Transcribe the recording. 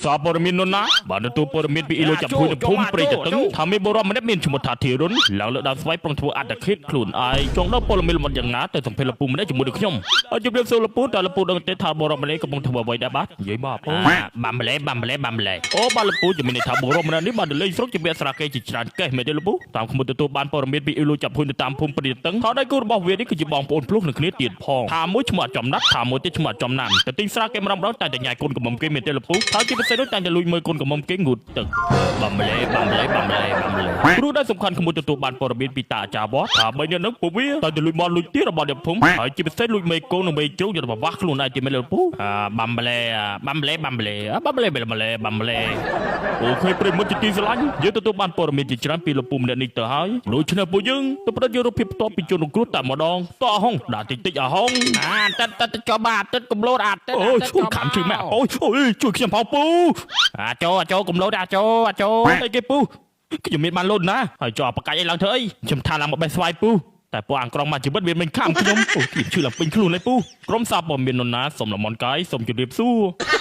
សារព័ត៌មាននរណាបានទទួលព័ត៌មានពីអ៊ីឡូចាប់ភួយនៅភូមិព្រៃតទឹងថាមានបុរសម្នាក់មានឈ្មោះថាធីរុនឡើងលើដើមស្វាយប្រុងធ្វើអត្តឃាតខ្លួនឯងចង់ដល់ព័ត៌មានលម្អិតយ៉ាងណាទៅសម្ភារលពូម្នាក់ជាមួយនឹងខ្ញុំហើយជម្រាបសួរលពូតើលពូដឹងទេថាបុរសម្នាក់កំពុងធ្វើអ្វីដែរបាទនិយាយមកពូ បាំម្លេបាំម្លេបាំម្លេ អូបាទលពូជំនាញថាបុរសម្នាក់នេះបានទៅលេងស្រុកជាពាក្យស្រាកេជាច្រើនកេះមែនទេលពូតាមខ្ញុំទទួលបានព័ត៌មានពីអ៊ីឡូចាប់ភួយនៅតាមភូមិព្រៃតទឹងថាដៃគូរបស់វានេះគឺជាបងប្អូនភ្លោះនឹងគ្នាទៀតផងថាមួយឈ្មោះចំណាត់ថាមួយទៀតឈ្មោះចំណាំទៅទិញស្រាកេម្ដងម្ដងតែតែញ៉ាយកូនកំមុំគេមែនទេលពូថាជាពិសេសនោះតែតែលួចមើលកូនកំមុំគេងូតទឹក បាំម្លេបាំម្លេបាំម្លេបាំម្លេ ព្រោះដែលសំខាន់ក្មួយទទួលបានព័ត៌មានពីតាអាចារ្យវត្តថាបីអ្នកនឹងពួកវាតែទៅលួចមកលួចទៀតរបស់អ្នកភូមិហើយជាពិសេសលួចមេកូននិងមេជ្រូកយកទៅប្រវាស់ខ្លួនឯងទៀតមែនលោកពូ អាបាំម្លេបាំម្លេបាំម្លេបាំម្លេបាំម្លេបាំម្លេ អូខេប្រិយមិត្តជាទីស្រឡាញ់យើងទទួលបានព័ត៌មានជាច្រើនពីលោកពូម្នាក់នេះទៅហើយដូច្នេះពួកយើងទៅផ្ដិតយករូបភាពផ្ទាល់ពីជនរងគ្រោះតែម្ដងតោះអាហុងដាក់តិចតិចអាហុង អាទឹកទឹកចុះបាទទឹកកំលោតអាទឹក អូយជួយខំជួយម៉ែអូយអូយជួយខ្ញុំផងពូ អាចោអាចោកំលោតអាចោអាចោ អីគេពូខ្ញុំមានបានលូនណាហើយចោះប្រកាច់អីឡើងធ្វើអីខ្ញុំថាឡើងមកបេះស្វាយពូតែពួកអាងក្រងមកជីវិតវាមិនខាំខ្ញុំអូខ្ញុំឈឺឡើងពេញខ្លួនហើយពូក្រុមសារព័ត៌មាននរណាសូមលំអរកាយសូមជម្រាបសួរ។